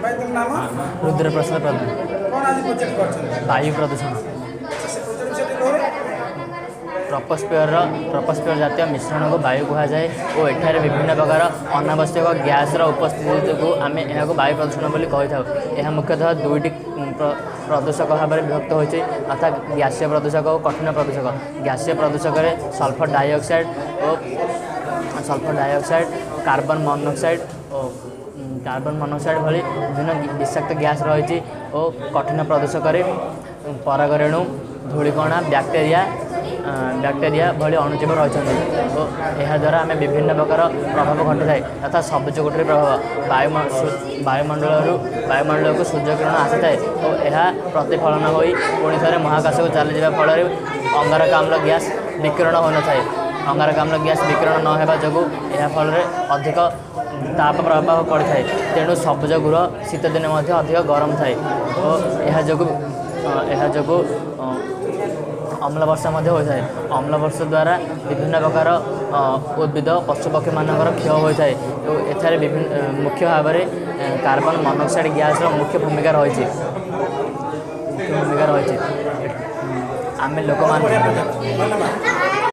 ଭାଇ, ତମ ନାମ? ରୁଦ୍ର ପ୍ରସାଦ ପ୍ରଧାନ। କ'ଣ ଆଜି ପ୍ରୋଜେକ୍ଟ କରିଛନ୍ତି? ବାୟୁ ପ୍ରଦୂଷଣ। ଆଚ୍ଛା, ସେ ପ୍ରୋଜେକ୍ଟ ବିଷୟରେ ଟିକେ କହିବେ? ଟ୍ରପୋସ୍ଫିୟର ଜାତୀୟ ମିଶ୍ରଣକୁ ବାୟୁ କୁହାଯାଏ ଓ ଏଠାରେ ବିଭିନ୍ନ ପ୍ରକାର ଅନାବଶ୍ୟକ ଗ୍ୟାସ୍ର ଉପସ୍ଥିତି ଯୋଗୁଁ ଆମେ ଏହାକୁ ବାୟୁ ପ୍ରଦୂଷଣ ବୋଲି କହିଥାଉ। ଏହା ମୁଖ୍ୟତଃ ଦୁଇଟି ପ୍ରଦୂଷକ ଭାବରେ ବିଭକ୍ତ ହୋଇଛି, ଅର୍ଥାତ୍ ଗ୍ୟାସୀୟ ପ୍ରଦୂଷକ ଓ କଠିନ ପ୍ରଦୂଷକ। ଗ୍ୟାସୀୟ ପ୍ରଦୂଷକରେ ସଲଫର ଡାଇଅକ୍ସାଇଡ଼ ଓ ସଲଫର ଡାଇଅକ୍ସାଇଡ଼, କାର୍ବନ ମନୋକ୍ସାଇଡ଼ ଓ କାର୍ବନ ମନୋକ୍ସାଇଡ଼ ଭଳି ବିଭିନ୍ନ ବିଷାକ୍ତ ଗ୍ୟାସ୍ ରହିଛି ଓ କଠିନ ପ୍ରଦୂଷକରେ ପରାଗରେଣୁ, ଧୂଳିକଣା, ବ୍ୟାକ୍ଟେରିଆ ଭଳି ଅଣୁଜୀବ ରହିଛନ୍ତି ଓ ଏହାଦ୍ୱାରା ଆମେ ବିଭିନ୍ନ ପ୍ରକାର ପ୍ରଭାବ ଘଟିଥାଏ, ତଥା ସବୁଜ କୋଠରୀ ପ୍ରଭାବ। ବାୟୁମଣ୍ଡଳରୁ ବାୟୁମଣ୍ଡଳକୁ ସୂର୍ଯ୍ୟକିରଣ ଆସିଥାଏ ଓ ଏହା ପ୍ରତିଫଳନ ହୋଇ ପୁଣି ଥରେ ମହାକାଶକୁ ଚାଲିଯିବା ଫଳରେ ଅଙ୍ଗାରକାମ୍ଳ ଗ୍ୟାସ୍ ବିକିରଣ ହୋଇନଥାଏ। ଅଙ୍ଗାରକାମ୍ଳ ଗ୍ୟାସ୍ ବିକିରଣ ନ ହେବା ଯୋଗୁଁ ଏହା ଫଳରେ ଅଧିକ ତାପ ପ୍ରଭାବ ପଡ଼ିଥାଏ। ତେଣୁ ସବୁଜ ଗୃହ ଶୀତଦିନେ ମଧ୍ୟ ଅଧିକ ଗରମ ଥାଏ ଓ ଏହା ଯୋଗୁଁ ଅମ୍ଳ ବର୍ଷା ମଧ୍ୟ ହୋଇଥାଏ। ଅମ୍ଳ ବର୍ଷା ଦ୍ୱାରା ବିଭିନ୍ନ ପ୍ରକାର ଉଦ୍ଭିଦ, ପଶୁପକ୍ଷୀମାନଙ୍କର କ୍ଷୟ ହୋଇଥାଏ ଓ ଏଠାରେ ବିଭିନ୍ନ ମୁଖ୍ୟ ଭାବରେ କାର୍ବନ ମନୋକ୍ସାଇଡ଼ ଗ୍ୟାସ୍ର ମୁଖ୍ୟ ଭୂମିକା ରହିଛି, ମୁଖ୍ୟ ଭୂମିକା ରହିଛି। ଆମେ ଲୋକମାନେ ବଢ଼ିଆ ପ୍ରୋଜେକ୍ଟ, ଧନ୍ୟବାଦ।